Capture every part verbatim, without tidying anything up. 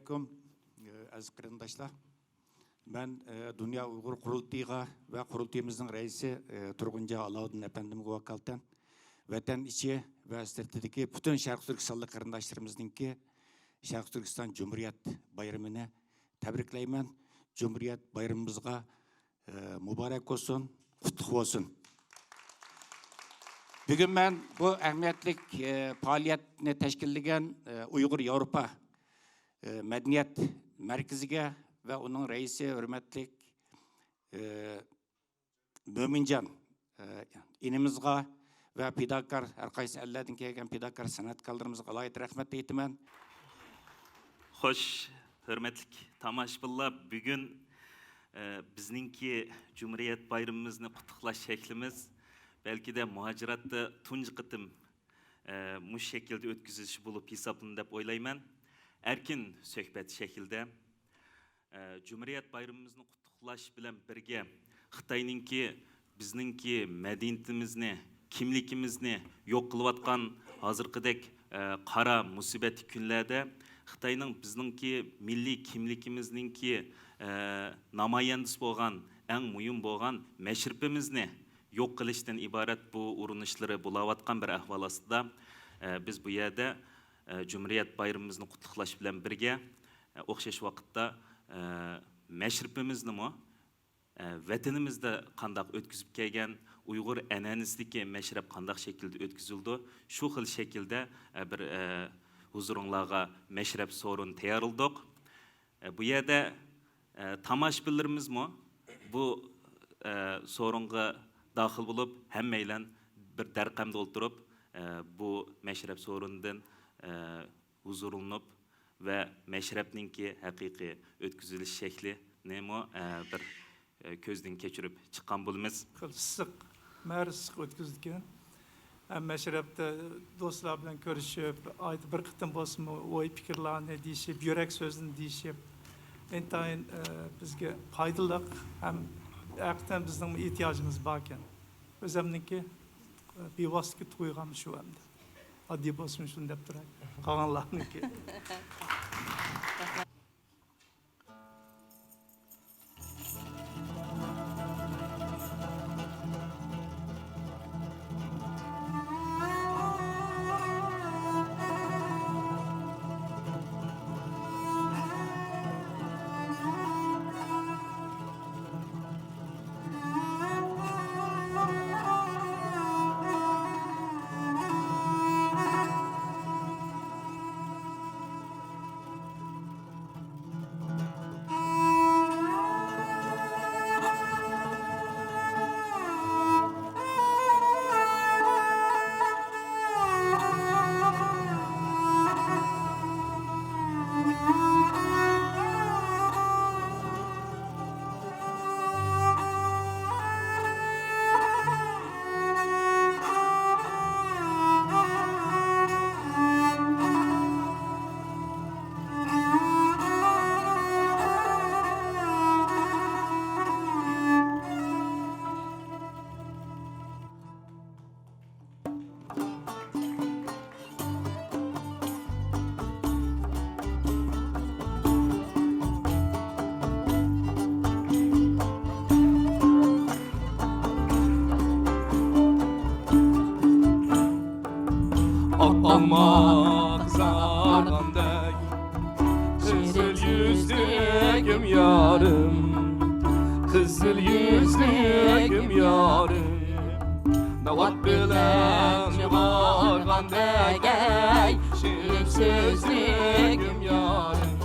ئەسسالامۇئەلەيكۇم، ئەزىز قېرىنداشلار. مەن، ئە، دۇنيا ئۇيغۇر قۇرۇلتىيىغا ۋە قۇرۇلتىيىمىزنىڭ رەئىسى، ئە، تۇرغۇنجى ئالاۋۇددىن ئەپەندىمگە ۋاكالىتەن ۋەتەن ئىچى ۋە سىرتىدىكى پۈتۈن شەرقىي تۈركىستانلىق قېرىنداشلىرىمىزنىڭكى شەرقىي تۈركىستان جۇمھۇرىيەت بايرىمىنى تەبرىكلەيمەن. جۇمھۇرىيەت بايرىمىمىزغا، ئە، مۇبارەك بولسۇن، قۇتلۇق بولسۇن. بۈگۈن مەن بۇ ئەھمىيەتلىك، ئە، پائالىيەتنى تەشكىللىگەن، ئە، ئۇيغۇر ياۋروپا، ئە، مەدەنىيەت مەركىزىگە ۋە ئۇنىڭ رەئىسى ھۆرمەتلىك، ئە، مۆمىنجان، ئە، ئىنىمىزغا ۋە پىداكار، ھەر قايسى ئەللەردىن كەلگەن پىداكار سەنئەتكارلىرىمىزغا ئالاھىدە رەھمەت ئېيتىمەن. خوش، ھۆرمەتلىك تاماشىبىنلار، بۈگۈن، ئە، بىزنىڭكى جۇمھۇرىيەت بايرىمىمىزنى قۇتلۇقلاش شەكلىمىز بەلكىدە مۇھاجىراتتا تۇنجى قېتىم، ئە، مۇشۇ شەكىلدە ئۆتكۈزۈلۈشى بولۇپ ھېسابلىنىدۇ دەپ ئويلايمەن. ئەركىن سۆھبەت شەكلىدە. ئە، جۇمھۇرىيەت بايرىمىمىزنى قۇتلۇقلاش بىلەن بىرگە، خىتاينىڭكى بىزنىڭكى مەدەنىيىتىمىزنى، كىملىكىمىزنى يوق قىلىۋاتقان ھازىرقىدەك، ئە، قارا مۇسىبەتلىك كۈنلەردە خىتاينىڭ بىزنىڭكى مىللىي كىملىكىمىزنىڭكى، ئە، نامايەندىسى بولغان، ئەڭ مۇھىم بولغان مەشرىپىمىزنى يوق قىلىشتىن ئىبارەت بۇ ئۇرۇنۇشلىرى بولاۋاتقان بىر ئەھۋال ئاستىدا، ئە، بىز بۇ يەردە، ئە، جۇمھۇرىيەت بايرىمىمىزنى قۇتلۇقلاش بىلەن بىرگە، ئە، ئوخشاش ۋاقىتتا، ئە، مەشرىپىمىزنىمۇ، ئە، ۋەتىنىمىزدە قانداق ئۆتكۈزۈپ كەلگەن، ئۇيغۇر ئەنئەنىسىدىكى مەشرەپ قانداق شەكىلدە ئۆتكۈزۈلىدۇ، شۇ خىل شەكىلدە، ئە، بىر، ئە، ھۇزۇرۇڭلارغا مەشرەپ سورۇنى تەييارلىدۇق. ئە، بۇ يەردە، ئە، تاماشىبىنلىرىمىزمۇ بۇ، ئە، سورۇنغا داخىل بولۇپ، ھەممەيلەن بىر دەرقەمدە ئولتۇرۇپ، ئە، بۇ مەشرەپ سورۇنىدىن، ئە، ھۇزۇرلىنىپ ۋە مەشرەپنىڭكى ھەقىقىي ئۆتكۈزۈلۈش شەكلىنىمۇ، ئە، بىر، ئە، كۆزدىن كەچۈرۈپ چىققان بولىمىز. خېلى ئىسسىق، مەرە ئىسسىق ئۆتكۈزدىكەن. ھەم مەشرەپتە دوستلار بىلەن كۆرۈشۈپ، ئايدا بىر قېتىم بولسىمۇ ئوي پىكىرلارنى دېيىشىپ، يۈرەك سۆزىنى دېيىشىپ، ئىنتايىن، ئە، بىزگە پايدىلىق ھەم ھەقىقەتەن بىزنىڭمۇ ئېھتىياجىمىز باركەن. ئۆزەمنىڭكى، ئە، بىۋاسىتە تۇيغۇم شۇ ئەمدى. ئاددىي بولسىمۇ شۇنى دەپ تۇراي. قالغانلارنىڭكى. ئاق ئالما قىزارغاندەك، قىزىل يۈزلۈكۈم يارىم، قىزىل يۈزلۈكۈم يارىم. ناۋات بىلەن يۇغارغاندەك، ئەي، شېرىن سۆزلۈكۈم يارىم.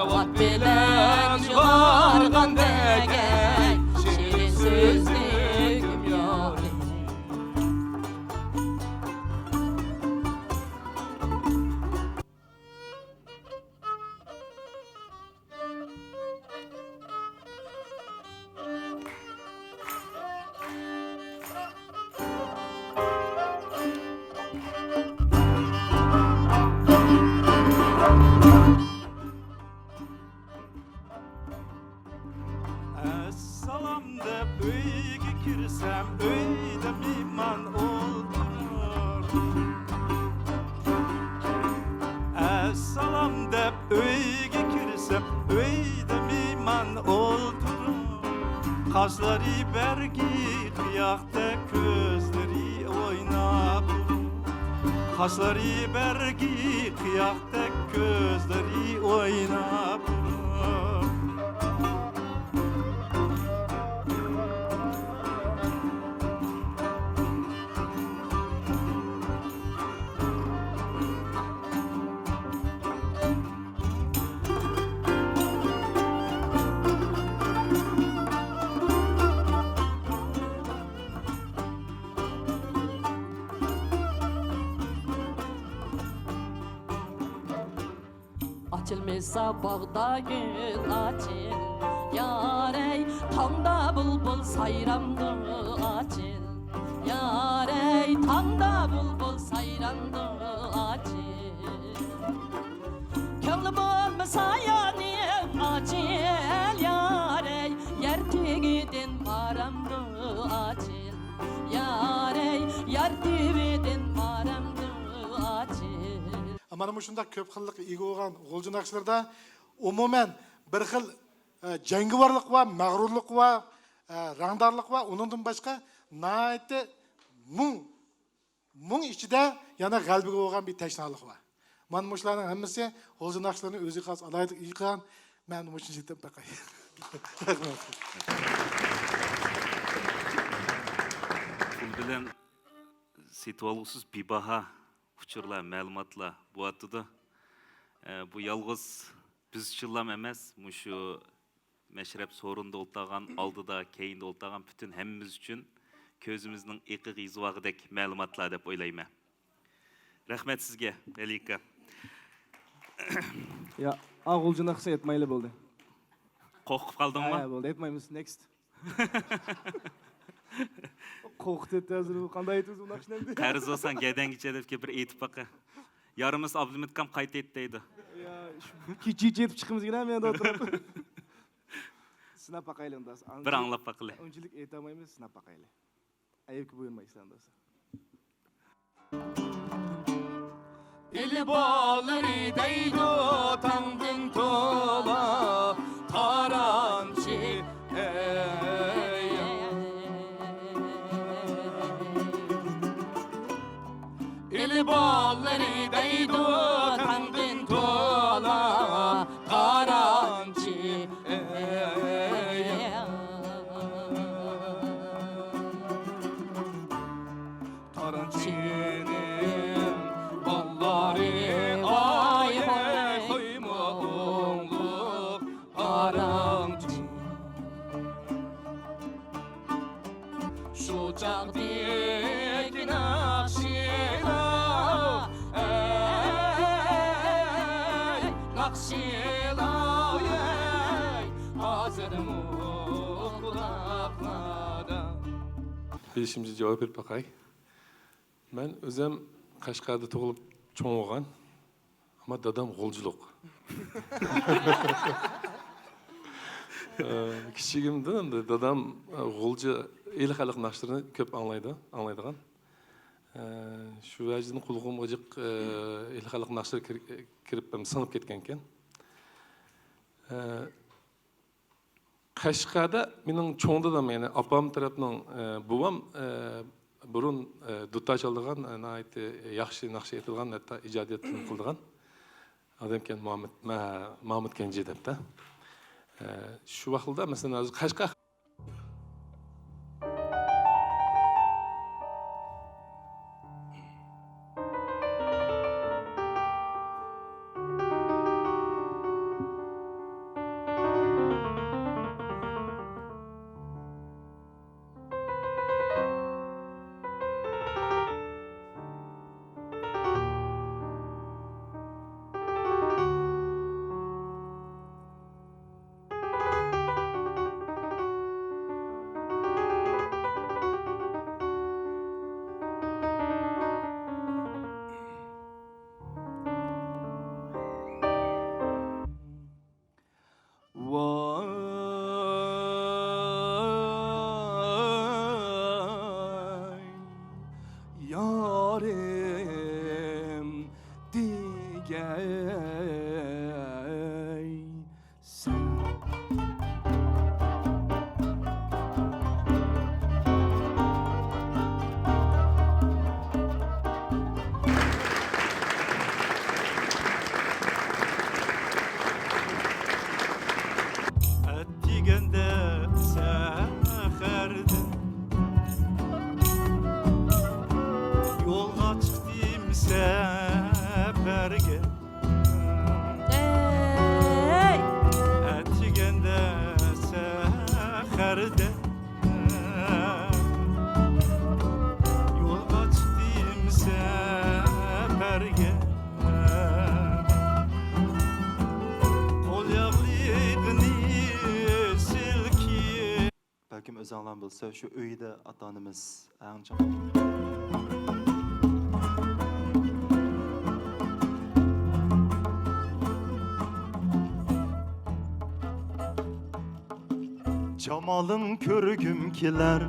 ناۋات بىلەن يۇغارغاندەك، ئەي، شېرىن سۆزلۈكۈم يارىم. ئەسسالام دەپ ئۆيگە كىرسەم، ئۆيدە مېھمان ئولتۇرۇپ. ئەسسالام دەپ ئۆي ھامان ئولتۇرۇپ، قاشلىرى بەرگى قىياقتەك، كۆزلىرى ئويناپ تۇرۇپ. قاشلىرى بەرگى قىياقتەك، كۆزلىرى ئويناپ تۇرۇپ. ئاچىلمىسا باغدا گۈل ئاچىل، يارەي، تاڭدا بۇلبۇل سايرامدۇ ئاچىل، يارەي، تاڭدا بۇلبۇل سايرامدۇ ئاچىل. كۆڭلى بولمىسا يانىم ئاچىل، يارەي، يەر تېگىدىن بارامدۇ ئاچىل، يارەي، يار تېۋىدىن بارامدۇ ئاچىل. مانا مۇشۇنداق كۆپ خىللىققا ئىگە بولغان غۇلجا ناخشىلىرىدا ئومۇمەن بىر خىل، ئە، جەڭگىۋارلىق بار، مەغرۇرلۇق بار، ئە، رەڭدارلىق بار. ئۇنىڭدىن باشقا ناھايىتى مۇڭ، مۇڭ ئىچىدە يەنە غەلىبىگە بولغان بىر تەشنالىق بار. مانا مۇشۇلارنىڭ ھەممىسى غۇلجا ناخشىلىرىنى ئۆزىگە خاس ئالاھىدە ئىگە قىلغان. مەن مۇشۇنى ئېيتىپ باقاي. رەھمەت. پۇل بىلەن سېتىۋالغۇسىز بىباھا ئۇچۇرلار، مەلۇماتلار بولۇۋاتىدۇ. ئە، بۇ يالغۇز بىز ئۈچۈنلام ئەمەس، مۇشۇ مەشرەپ سورۇندا ئولتۇرغان، ئالدىدا، كەينىدە ئولتۇرغان پۈتۈن ھەممىمىز ئۈچۈن كۆزىمىزنىڭ ئېقىغا يېزىۋالغۇدەك مەلۇماتلار دەپ ئويلايمەن. رەھمەت سىزگە، مەلىكە. يا، ئا، غۇلجا ناخشىسى ئېيتمايلى بولدى. قورقۇپ قالدىڭمۇ؟ ھە، بولدى، ئېيتمايمىز. نېكست. قورقۇتۇۋەتتى ھازىر بۇ. قانداق ئېيتىمىز بۇ ناخشىنى ئەمدى؟ قەرز بولساڭ گەدەنگىچە دەپ كېلىپ بىر ئېيتىپ باقە. يارىمىز ئابلىمىت ئاكام قايتا ئېيت دەيدۇ. يا، شۇ كېچىچە ئېيتىپ چىقىمىزكىن ھە، مەن ئولتۇرۇپ. سىناپ باقايلى ئۇندا. بىر ئاڭلاپ باقىلى. ئۇنچىلىك ئېيتالمايمىز، سىناپ باقايلى. ئەيىبكە بۇيرۇمايسىلەر دوستلار. ئىلى بالىلىرى دەيدۇ تاڭدىن تولا تارانچى، ئەي. ئىلى بالىلىرى دەيدۇ تاڭدىن تولا تارانچى، ئەي. تارانچىنىڭ بالىلىرى، ئاي، ئاي، قويما ئوڭلۇق پاراڭچى. شۇ چاغدىكى ناخشىلار، ئەي، ناخشىلار، ئەي، ھازىرمۇ قۇلاقلاردا. بىلىشىمچە جاۋاب بېرىپ باقاي. مەن ئۆزۈم قەشقەردە تۇغۇلۇپ چوڭ بولغان، ئەمما دادام غۇلجىلىق. ئە، كىچىكىمدىن ئەمدى دادام، ئە، غۇلجا ئېلى خەلق ناخشىلىرىنى كۆپ ئاڭلايدۇ، ئاڭلايدىغان. ئە، شۇ ۋەجىدىن قۇلىقىمغا جىق، ئە، ئېلى خەلق ناخشىلىرى كىر-، كىرىپ ھەم سىڭىپ كەتكەنىكەن. ئە، قەشقەردە مېنىڭ چوڭ دادام، يەنى ئاپام تەرەپنىڭ، ئە، بوۋام، ئە، بۇرۇن، ئە، دۇتار چالىدىغان، ئە، ناھايىتى ياخشى ناخشا ئېيتىدىغان، ھەتتا ئىجادىيەتنى قىلىدىغان ئادەمكەن، مامۇت، مە-، مامۇت كەنجى دەپ. ئە، شۇ ۋاقىتلاردا، مەسىلەن، ھازىر قەشقەر يولغا چىقتىم سەپەرگە، قول ياغلىقنى سىلكىپ. بەلكىم ئۆزۈڭلار بىلسە، شۇ ئۆيدە ئاتا-ئانىمىز ئەڭ چوڭ. جامالىڭ كۆرگۈم كېلەر،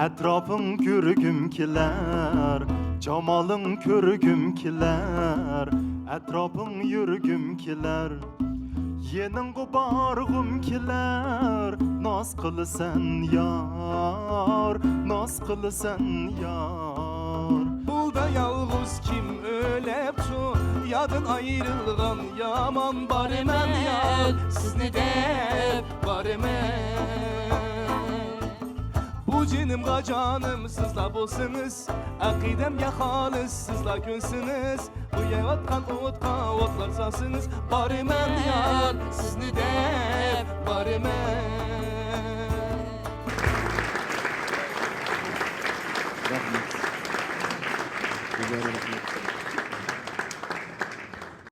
ئەتراپىڭ كۆرگۈم كېلەر. جامالىڭ كۆرگۈم كېلەر، ئەتراپىڭ يۈرگۈم كېلەر. يېنىڭغا بارغۇم كېلەر، ناز قىلىسەن يار، ناز قىلىسەن يار. يولدا يالغۇز كىم ئۆلەپتۇ، يادىن ئايرىلغان يامان. بارىمەن يار، سىزنى دەپ بارىمەن. بۇ جېنىمغا جانىم سىزلا بولسىڭىز، ئەقىدەمگە خالىس سىزلا كۆنسىڭىز، بۇ يەۋاتقان ئوتقا ئوتلار سالسىڭىز، بارىمەن يار، سىزنى دەپ بارىمەن. رەھمەت. گۈلزارە، رەھمەت.